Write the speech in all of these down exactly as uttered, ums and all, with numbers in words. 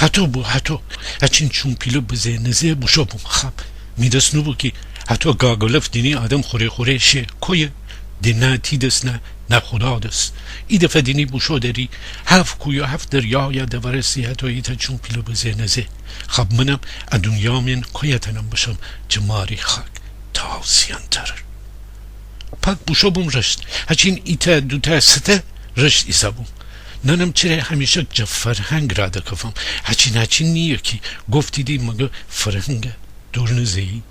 هتو بو، هتو. هچین چوم پیله بزه نزه بوشو بوم. خب می دس نوبو کی هتو گاگلف دینی آدم خوره خوره شه. کویه؟ ده نه تی دس نه، نه خودا دس. ای دفه دینی بوشو دری هفت کوی و هفت دریایا دورستی هتو ایتا چوم پیله بزه نزه. خب منم ا دونیا مین کویه تنم بشم جه ماری خاک تاسیان تر. پاک بوشو بوم رشت. هچین ایتا دوتا سته رشت ایسا بوم. ننم چره همیشک جه فرهنگ را دکفم. هچین هچین نییه کی گفتیدی مگه فرهنگه دور نزه‌یی؟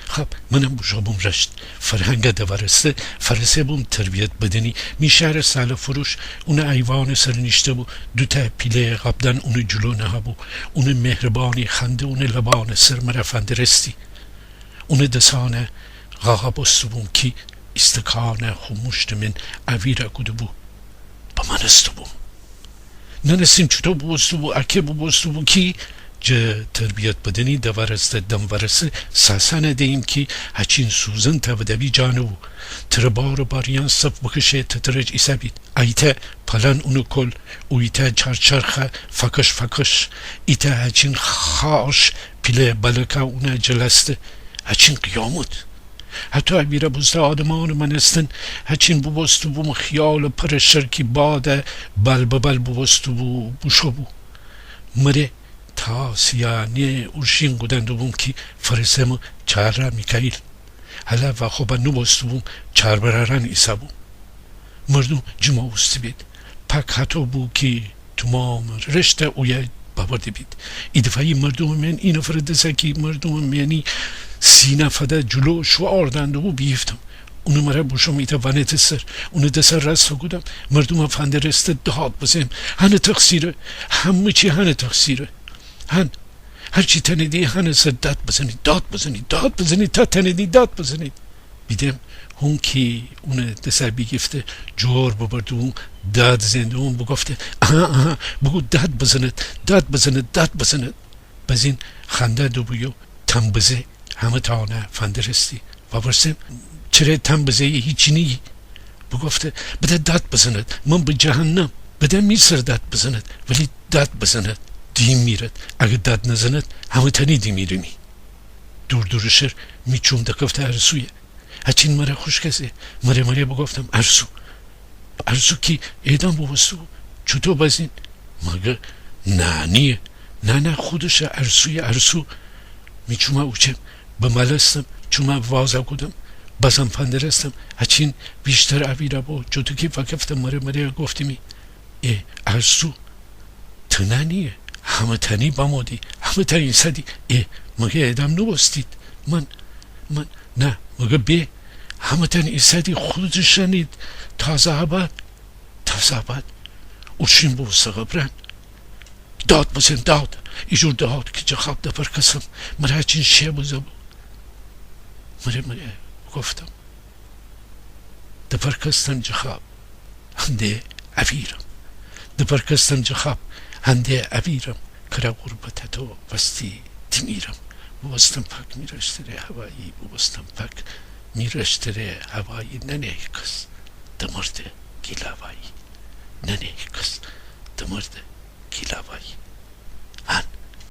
خب منم بوشو بوم رشت. فرهنگه دورسته فرسه بوم تربیت بدنی. می شهر ساله فروش اونه ایوانه سر نیشته بو. دوتا پیله قبدان اونه جلو نهه بو. اونه مهربانی خنده اونه لبانه سر مره فندرستی. اونه دسانه قاقا بوسته بوم کی ایستکانه خو موشته مین اویرا کوده بو. بمانسته بوم. ننسیم چوتو بوبوسته بو، اکه بوبوسته بو کی جه تربیت بدنی دورسته دم ورسه ساسانه دئیم کی هچین سوزن تودوی جانه بو. تره بار باریان صف بکشه تترج ایسا بید. ایتا پلان اونه کل، اویتا چرچرخه فکش فکش، ایتا هچین خاش پیله بلکه اونه جلسته، هچین قیامت. هتو اویرا بوسته آدمان مانستن، هچین بوبوسته بوم خیال پر شرکی باده بال به بال بوبوسته بو، بوشو بو. مره تاسیانه اورشین گودن دوبوم کی فرسم چهره میکائیل. هله واخوبه نوبوسته بوم، چاربراران ایسا بوم. مردوم جمع اوسته بید. پاک هتو بو کی تومام رشته اویه ببرده بید. ایدفعه‌یی مردوم مین ای نفر دسه کی مردوم مینی سینه فده جلو شوار دنده بو بیگیفتم. اونه مره بوشوم ایتا ونته سر. اونه دسه راسته کودم. مردومه فندرسته داد بزم. هنه تقصیره. همه چی هنه تقصیره. هن هرچی تنیدی هنه سر داد بزنید، داد بزنید، داد بزنید، تا تنیدی داد بزنید. بیدم هون کی اونه دسه بیگیفته جور ببرده اون داد زنده اون بگفته: «آها، آها، بگو داد بزند، داد بزند، داد بزند.» بزین خنده دوبو یو تن بزه همه‌تانه فندرستی. وورسم: «چره تن بزه‌یی، هیچی نیگی؟» بگفته: «بده داد بزند، من به جهنم، بده می سر داد بزند، ولی داد بزند، دی میرد، اگه داد نزند، همه‌تانی دی میرینی.» دور دور شر می چوم دکفته ارسویه. هچین مره خوشکه زه، مره مره بگفتم: «ارسو.» ارسو کی اعدام بوبوسته بو. چوتو بزین؟ مگه نانیه؟ نه نه، خودشه، ارسویه، ارسو. می چومه اوچم، بمالستم، چومه وازه کودم، بازم فندرستم، هچین ویشتر اویرا بو. چوتو کی فکفتم مره مره گفتیمی: «ای ارسو، تنه نییه، همه‌تانی بمودی، همه‌تانی ایسادی.» «ای، مگه اعدام نوبوستید؟ من، من، نه، مگه به، همه‌تان ایسادی خودشانید تازه آباد.» تازه آباد؟ اورشین بوبوسته قبران. داد بزن، داد. ایجور داد کی جه خواب دپرکسم. مره هچین شئ بزه بو. مره مره گفتم. دپرکستم جه خواب، هنده اویرم. دپرکستم جه خواب، هنده اویرم. کره غربت تو وستی دیمیرم. بوبوستم پاک می رشتره هوایی، بوبوستم پاک می رشتره هوایی. ننه کس دمرده گیلاوایی. ننه کس دمرده گیلاوایی.